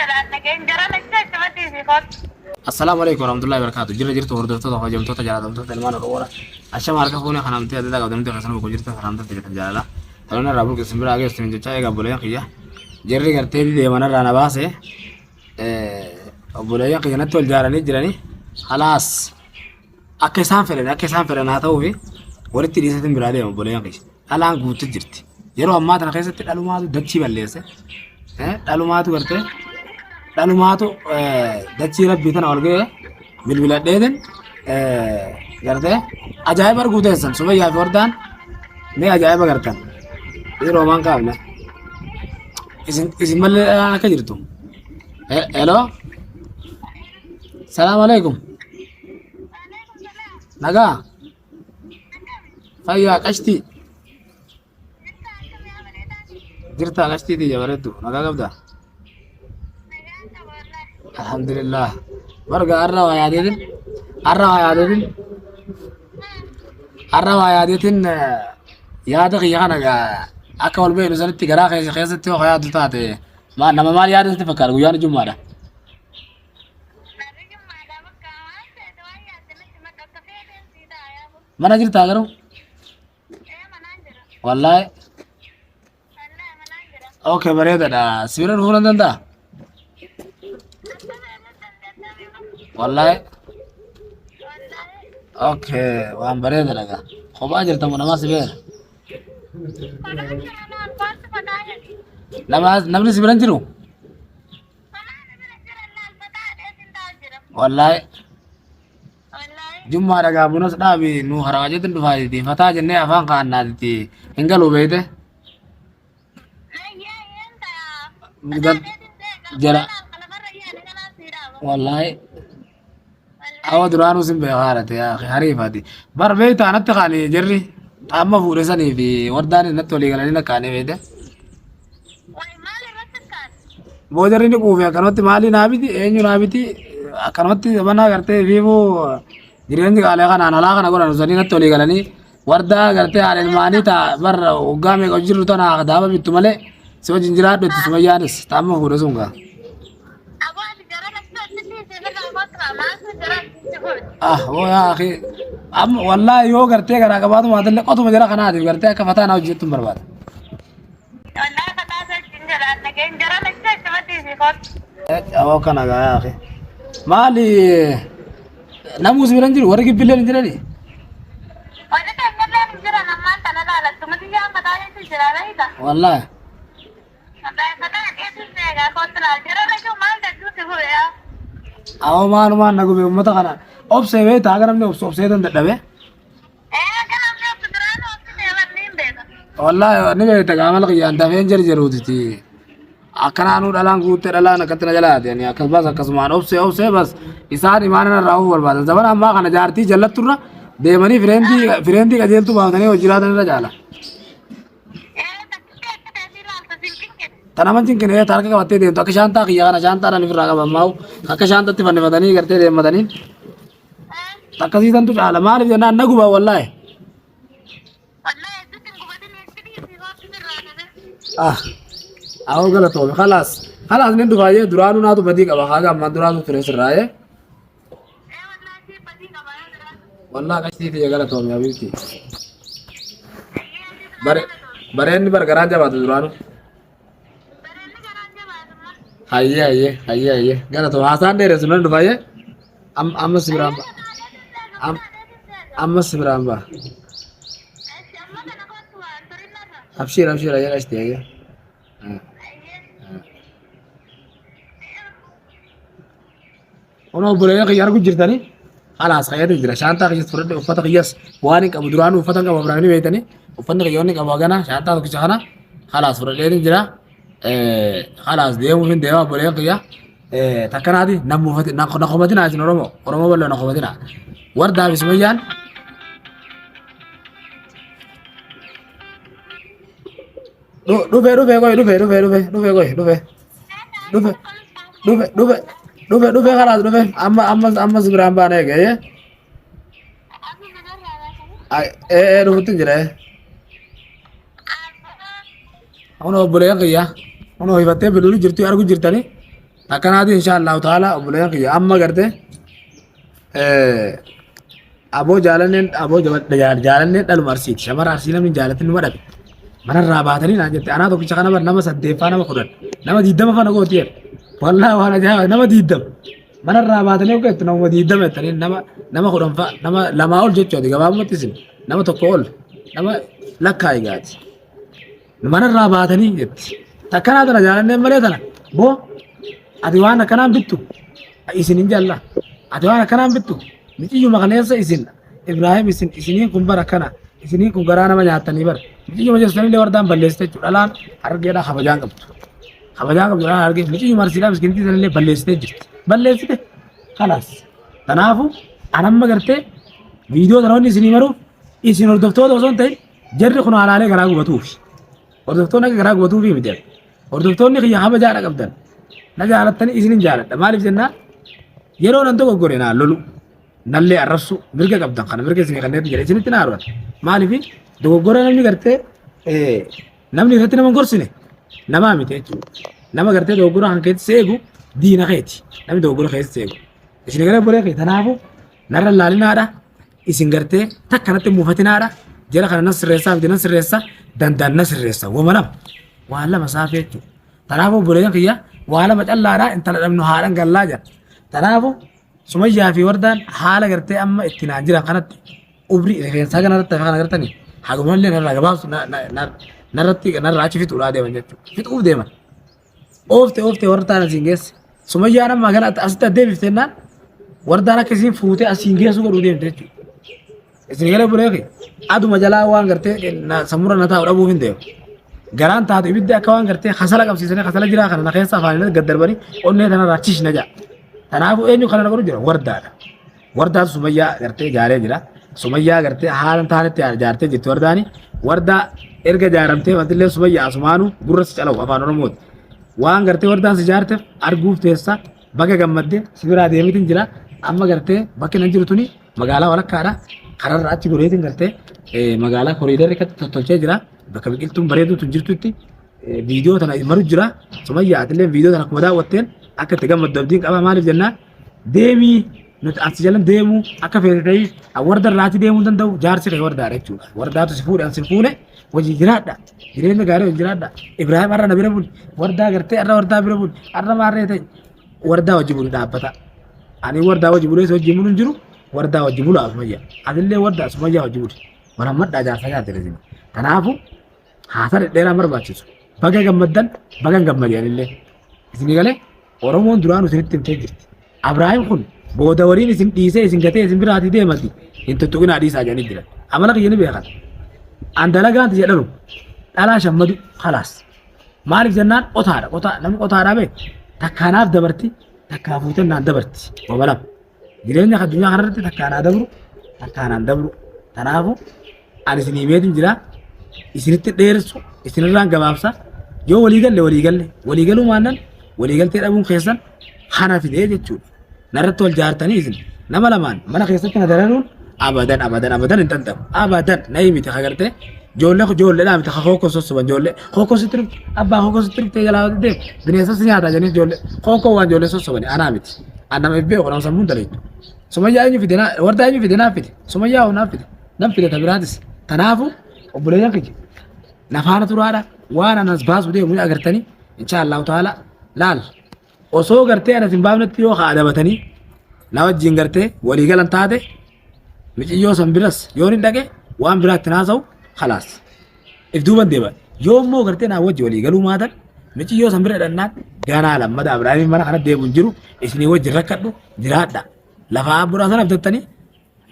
jedhaan nageen jara lacha achumatti isii kottu. Assalaamu alaikum warahmatullahi wabarakatuh. Jira jirtu hordoftoota kabajamtoota jaallatamtoota ilmaan Oromoodha. Ashama harka fuunee kan amtee adda addaa qabdan hundi keessan bakka jirtan salaamtaa jirtan jaalala. Taloon irraa burqe isin biraa geessu hin jechaa egaa obboleeyyan kiyya. Jarri gartee deeman irraa na baase. Obboleeyyan kiyya natti wal jaaranii jiranii. Halaas akka isaan fedhan akka isaan fedhan haa ta'uufi walitti dhiisatin biraa deema obboleeyyan kiyya. Dhalaan guutte jirti. Yeroo ammaa tana keessatti dhalumaatu dachii balleesse. Dhalumaatu gartee dhalumaatu dachii rabbii tana ol ga'e bilbiladheetin gartee ajaa'iba arguu teessan Sumayyaa fi Wardaan mee ajaa'iba gartan. Yeroo maan kaafne isin isin malee dhalaan akka jirtu. Hello. Salaam alaikum. Nagaa. Fayyaa qashtii. Jirtaa qashtii tiyya bareeddu nagaa qabdaa? Alhamdulillah. Barga har'a waa yaadeetin har'a waa yaadeetin har'a waa yaadeetin yaada kiyya kana gaa akka wal beeknu sanitti garaa keessa keessatti yoo yaaddu taate nama maal yaada sitti fakkaata guyyaan jummaadha. Mana jirtaa garuu? Wallaahi. Okay bareedaadha. Si bira dhufuu nan danda'a? Wallaahi. Okay waan bareedaadha gaa. Kophaa jirta moo namaa si beera? Nama namni si bira hin jiru? Wallaahi. Jummaa dhagaa bunas dhaabi nu harawa jettin dhufaa jetti fataa jennee afaan kaannaatitti hin galu beeyte. Jara wallaahi awa duraanuu sin beeka haarate yaa akhi hariifati bar beeyta anatti kaani jarri amma fuudhe sanii fi wardaan natti walii galanii na kaanii beeyte. Boodarri ni quufe akkanumatti maalii naa biti eenyu naa biti akkanumatti mana gartee fiifuu jireenyi qaalee kanaan alaa kana godhan osoo natti olii galanii wardaa gartee haadha ilmaanii taa bar waggaa meeqa jirru tana daaba bittu malee si wajjin jiraadhu itti sumayyaanis taamma fuudhe sun gaa. Ah oo yaa akhi amma wallaahi yoo gartee garaa qabaatu maatillee qotuma jara kanaatiif gartee akka fataa naa hojjettu hin barbaada. Wallaahi fataa sin jedhaan nageen jara lacha achumatti isii kottu. Awoo kana gaa yaa akhi. Maali namuu si bira hin jiru warri gibbilleen hin jirani? Warri keenyallee hin jiran ammaan tana laalattu miti yaa mataa keessa jira beekta. Wallaahi. Wallaahi fataa dheetus eegaa kottu laal jara lachuu maal dadduu si fuudhe yaa. Awoo maalumaan na gube uummata kana obsee beektaa haga namni obsu obsee tan dadhabe. Wallaahi ni beekta gaamala kiyyaan dafeen jarjaruutiti. Akkanaanuu dhalaan guuttee dhalaan akkatti na jala yaate ani akkas bas akkasumaan obsee obsee bas isaan imaana narraa oofuu barbaadan. Zamana ammaa kana jaartii jallatturra deemanii fireendii fireendii qajeeltuu baafatanii hojii jiraatan irra caala. Tana man cinqine ta harka qabattee deemtu akka shaantaa kiyya kana shaantaadhaan ofirraa qaban maa'u akka shaantatti fannifatanii gartee deemmatanii. Akkasii tantu caala maaliif jennaan na guba wallaahi. Ah, awoo galatoomi khalaas khalaas nin dhufaayee duraanuu naatu badii qaba haga ammaan duraatu ture sirraayee. Wallaahi qashtii tiyya galatoomi habiibti. Bare bareenni bar garaan jabaatu duraanuu. Hayyee hayyee hayyee hayyee galatoomi haasaan dheeressu nan dhufaayee. Amma si biraan ba'a. Amma si biraan ba'a. Abshiir abshiir ayyee qashti ayyee. Kun obboleeyyan kiyya argu jirtanii halaas kayyate jira. Shaantaa kiyyas fudhadhe uffata kiyyas waan hin qabu duraanuu uffata hin qabu Abiraam ni beektanii uffanni kiyya wanni qabu hagana shaantaa tokkicha kana halaas fudhadhee jira. Halaas deemuuf hin deema obboleeyyan kiyya. Takkanaati na komatina isin Oromoo Oromoo bal'oo na komatina. Wardaa fi Sumayyaan dhufee dhufee qoy dhufee dhufee dhufee dhufee qoy dhufee dhufe dhufe dhufe dhufe dhufe kalaas dhufe amma amma amma si biraan baana eege ee ee ee dhufutti jira ee kun obboleeyyan kiyya kun hifattee bilbiluu jirtu argu jirtanii. Akkanaati insha Allahu ta'ala obboleeyyan kiyya amma gartee aboo jaalanneen aboo jaalanneen dhaluma arsiiti. Shamara arsii namni jaalatin numa dhabe. Manarraa baatanii naan jette anaa tokkicha kana bar nama saddeeffaa nama 10 nama 20 fana gooti jedhe. Wallaahi waan ajaa'iba nama 20. Manarraa baatanii akka jettu namuma 20 jettanii nama 10 fa'a nama lamaa ol jechuudha gabaabumatti isin nama tokko ol nama lakkaa'i gaati. Manarraa baatanii jetti. Takkanaa tana jaalanneen malee tana boo ati waan akkanaan bittu isin hin jaalla. Ati waan akkanaan bittu miciyyuma kaleessa isin Ibraahim isin isiniin kun bara akkana isiniin kun garaa nama nyaattanii bara miciyyuma jechuun wardaan balleessite jechuudha. Dhalaan harargeedhaa kabajaan qabdu. Kabajaa qabdu dhalaan harargee miciyyuma arsiidhaa miskiintii sanillee balleessitee jirti. Balleessite kalaas. Kanaafuu anamma gartee viidiyoo tana wanni isinii maruuf isin hordoftoota osoo hin ta'in jarri kun haalaalee garaa gubatuufi. Hordoftoonni akka garaa gubatuufi miti. Hordoftoonni kiyya kabajaadha qabdan. Na jaalattanii isinin jaaladha. Maaliif jennaan yeroo nan dogoggore naan lolu nallee arrabsu mirga qabdan kana mirga isinii kanneetu jira isinitti na arban. Maaliif dogoggora namni gartee namni irratti nama hin gorsine namaa miti jechuudha. Nama gartee dogoggora kan keessa eegu diina keeti. Namni dogoggora keessa eegu. Isin gara boree kee tanaafu narra laalinaadha. Isin gartee takka natti muufatinaadha. Jara kana nan sirreessaa miti nan sirreessa danda'an nan sirreessa. Wama lama waan lama saafee jechuudha. Tanaafu obboleeyyan kiyya waa lama callaadha intala dhabnu haadhan gallaa jira. Tanaafu Sumayyaa fi Wardaan haala gartee amma itti naan jiran kanatti ubrii rifeensaa kana irratti hafe kana gartanii hagumallee narraa gabaabsu narratti narraa achi fixuudhaa deeman jechuudha. Fixuuf deeman. Oofte oofte wardaan asiin geesse. Sumayyaan amma gara asitti adeemsifte jennaan wardaan akka isiin fuutee asiin geessu godhuu deemte jechuudha. Isin galee buleeki aduma jalaa waan gartee sammuura na taa'u dhabuuf hin deemu. Garaan taatu ibiddi akka waan gartee kasala qabsiisanii kasala jiraa kana na keessa afaanii gad darbanii onnee tanarraa chish na ja'a. Kanaafuu eenyu kana na godhu jira wardaadha. Wardaatu Sumayyaa gartee jaaree jira. Sumayyaa gartee haala hin taanetti jaartee jirti wardaani. Wardaa erga jaaramtee wantillee Sumayyaa asumaanuu gurra si calawu afaan Oromooti. Waan gartee wardaan si jaarteef arguuf teessa baga gammadde si biraa deemitin jira. Amma gartee bakki nan jiru tuni magaalaa walakkaadha. Kararra achi goreetiin gartee magaalaa koriidarri akkatti tottolchee jira. Bakka biqiltuun bareeduutu jirtutti viidiyoo tana maru jira. Sumayyaa atillee viidiyoo tana akkuma daawwatteen akka itti gammaddu abdiin qaba. Maaliif jennaan deemii nuti asi jalan deemuu akka feete ta'ii warda irraa achi deemuu hin danda'u jaarsi kee wardaadha jechuudha. Wardaatu si fuudhe ansi fuune wajji jiraadha. Jireenya gaarii wajji jiraadha. Ibraahim har'a na bira buli. Wardaa gartee har'a wardaa bira buli. Har'a maarree ta'e wardaa wajji buli dhaabbata. Ani wardaa wajji bulee si wajji bulu hin jiru. Wardaa wajji bula Sumayyaa. Atillee wardaa Sumayyaa wajji buli. Walammadhaa jaarsa jaarsa isin. Kanaafuu haasaa dhedheeraa barbaachisu. Baga gammaddan baga hin gammade anillee. Isin galee Oromoon duraanu isinitti himtee jirti. Abrahaam kun booda waliin isin dhiisee isin gatee isin biraatii deemati hin tuttuqinaa dhiisaa jedhanii jiran. Amala kiyya ni beekan. An dalagaan tiyya dhalu dhalaa shammadu kalaas. Maaliif jennaan qotaadha. Qotaa namni qotaadhaa bee takkaa naaf dabarti takkaa fuutee naan dabarti. Wabalam. Jireenya addunyaa kanarratti takkaa naa dabru takkaa naan dabru. Kanaafuu ani isinii meetiin jira isinitti dheeressu isinirraan gabaabsa yoo walii galle walii galle walii galuu maannan walii galtee dhabuun keessan kana fidee jechuudha. Narratti wal jaartanii isin nama lamaan mana keessatti na dararuun abadan abadan abadan hin danda'amu. Abadan na himite kagartee ijoollee ijoolleedhaa miti kookoo sossoban ijoollee kookoo sitti dhufte abbaa kookoo sitti dhufte jalaa deem bineensa si nyaata jedhanii ijoollee kookoo waan ijoollee sossobani anaa miti. An nama if beeku nama sammuun daleettu. Sumayyaa eenyu fide wardaa eenyu fide naaf fide sumayyaa hoo naaf fide nan fide ta biraatis. Tanaafu obboleeyyan kiyya na faana turaadha waan anas baasu deemu ni agartanii insha Allahu ta'ala laal osoo gartee anas hin baafnetti yoo haa adabatanii na wajjin gartee walii galan taate miciyyoo san biras yoon hin dhaqe waan biraatti naasa'u khalaas. If duuban deeman. Yoo immoo gartee naa wajji walii galuu maatan miciyyoo san bira dhannaan ganaa lammada Abrahaamiin mana kana deemu hin jiru isinii wajji rakkadhu jiraadha. Lafa abbuudhaa sana abdattanii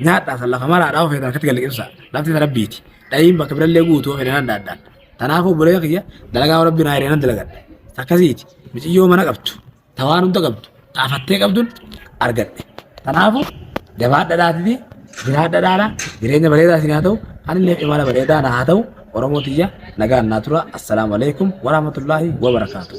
nyaadhaa san lafa maraadhaa of feetan akkatti gadi ibsa. Lafti ta rabbiiti. Dhahiin bakka birallee guutuu of fedhan adda addaan. Kanaafuu obboleeyyan kiyya dalagaa rabbi naa hiree nan dalagadha. Akkasiiti miciyyoo mana qabdu. Ta waan hunda qabdu, ta afattee qabdun argadhe. Tanaafu jabaadhadhaatiti jiraadhadhaadha jireenya bareedaa isin haa ta'u anillee imala bareedaa na haa ta'u Oromoo tiyya nagaan naa tura. Assalaamu alaikum warahmatullaahi wabarakaatuh.